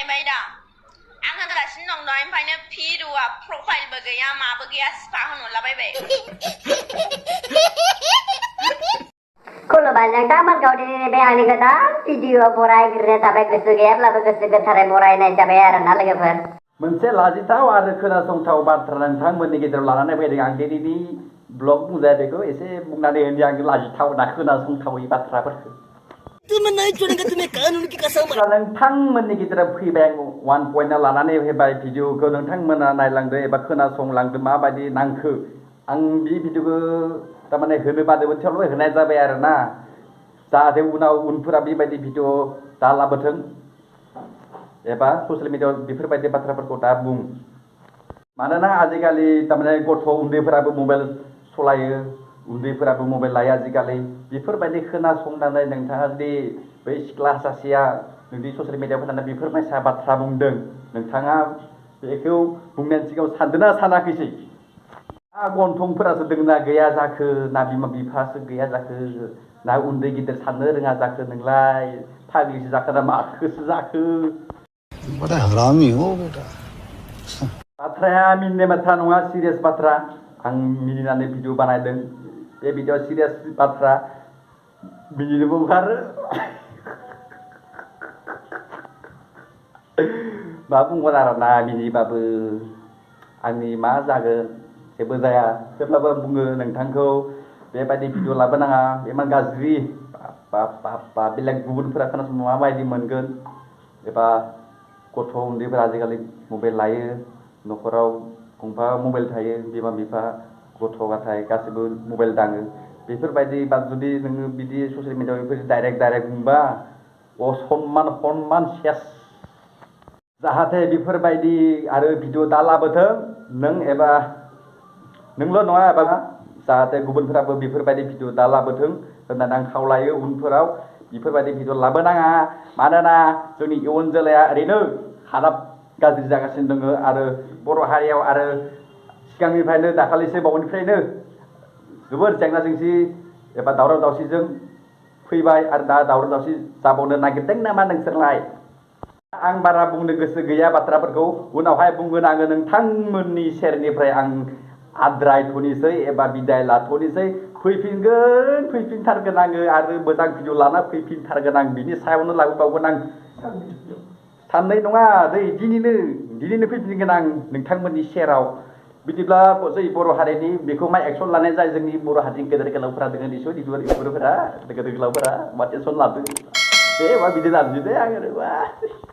बाय दा आं होनगासिनो दं दहायनिफ्रायनो भिडिअ'आ प्रफाइलबो गैया माबो गैया स्पा होनहरलाबायबाय खुलुमबाय नोंथांमोनखौ दिनै बे आंनि गोदान भिडिअ बरायग्रोनो थाखाय गोसो गैयाब्लाबो गोसो गोथारै बरायनाय जाबाय आरोना लोगोफोर। मोनसे लाजिथाव आरो खोनासंथाव बाथ्रा नोंथांमोननि गेजेराव लानानै फैदों आं दिनैनि ब्लग बुंजाया बेखौ एसे बुंनानै होनोसै आं लाजिथाव ना खोनासंथावै बाथ्राफोरखौ। नोंथांमोननि गेजेराव फैबाय आं वान पइन्टआव लानानै फैबाय भिडिअखौ नोंथांमोना नायलांदो एबा खोनासंलांदो माबायदि नांखो आं बे भिडिअखौ तारमाने होनो बादोंमोन थेवबो होनाय जाबाय आरोना जाहाथे उनफोरा बेबायदि भिडिअ दा लाबोथों एबा ससियेल मिडियायाव बेफोरबायदि बाथ्राफोरखौ दा बुं मानोना आजिखालि तारमाने गथ' उन्दैफोराबो मबाइल सलायो उन्दैफोराबो मबाइल लायो आजिखालि बेफोरबायदि खोनासंनानै नोंथाङा जुदि बै सिख्ला सासेया नोंनि ससियेल मिडियायाव फैनानै बेफोरबायसा बाथ्रा बुंदों नोंथाङा बेखौ बुंनायनि सिगाङाव सानदोंना सानाखैसै गन्थंफोरासो दोंना गैया जाखो ना बिमा बिफासो गैया जाखो ना उन्दै गिदिर साननो रोङा जाखो नोंलाय फाग्लिसो जाखो ना माखोसो जाखो बड़ा हरामी हो बेटा बाथ्राया मिनिनाय बाथ्रा नङा सिरियास बाथ्रा आं मिनिनानै भिडिअ बानायदों बे भिडिअ सिरियास बाथ्रा मिनिनोबो ओंखारो मा बुंगोन आरोना मिनिबाबो आंनि मा जागोन जेबो जाया थेवब्लाबो बुङो नोंथांखौ बेबायदि भिडिअ लाबोनाङा इमान गाज्रि बा बेलेग गुबुनफोरा खोनासंनो माबायदि मोनगोन एबा गथ' उन्दैफोरा आजिखालि मबाइल लायो न'खराव गंफा मबाइल थायो बिमा बिफा गथ' गथाय गासैबो मबाइल दाङो बेफोरबायदि बा जुदि नोङो बिदि ससियेल मिडियायाव बेफोरबायदि डाइरेक्ट बुंबा सनमान सेस जाहाथे बेफोरबायदि आरो भिडिअ दा लाबोथों नों एबा नोंल' नङा एबा जाहाथे गुबुनफोराबो बेफोरबायदि भिडिअ दा लाबोथों होननानै आं खावलायो उनफोराव बेफोरबायदि भिडिअ लाबोनाङा मानोना जोंनि इयुन जोलैया ओरैनो हालाब गाज्रि जागासिनो दङ आरो बर' हारियाव आरो सिगांनिफ्रायनो दाखालिसो बावैनिफ्रायनो जोबोर जेंना जेंसि एबा दावराव दावसिजों फैबाय आरो दा दावराव दावसि जाबावनो नागिरदों नामा नोंसोरलाय आं बारा बुंनो गोसो गैया बाथ्राफोरखौ उनावहाय बुंगोन आङो नोंथांमोननि सेरनिफ्राय आं आद्रायथ'नोसै एबा बिदाय लाथ'नोसै फैफिनथारगोन आङो आरो मोजां भिडिअ लाना फैफिनथारगोन आं बिनि सायावनो लाबोबावगोन आं साननाय नङा दिनैनो फैफिनगोन आं नोंथांमोननि सेराव बिदिब्ला जै बर' हारिनि बेखौ मा एक्सन लानाय जाय जोंनि बर' हारिनि गेदेर गोलावफोरा दोङो निसय इउटुबारफोरा गेदेर गोलावफोरा मा टेनसन लादों दे मा बिदि लादों दे आङो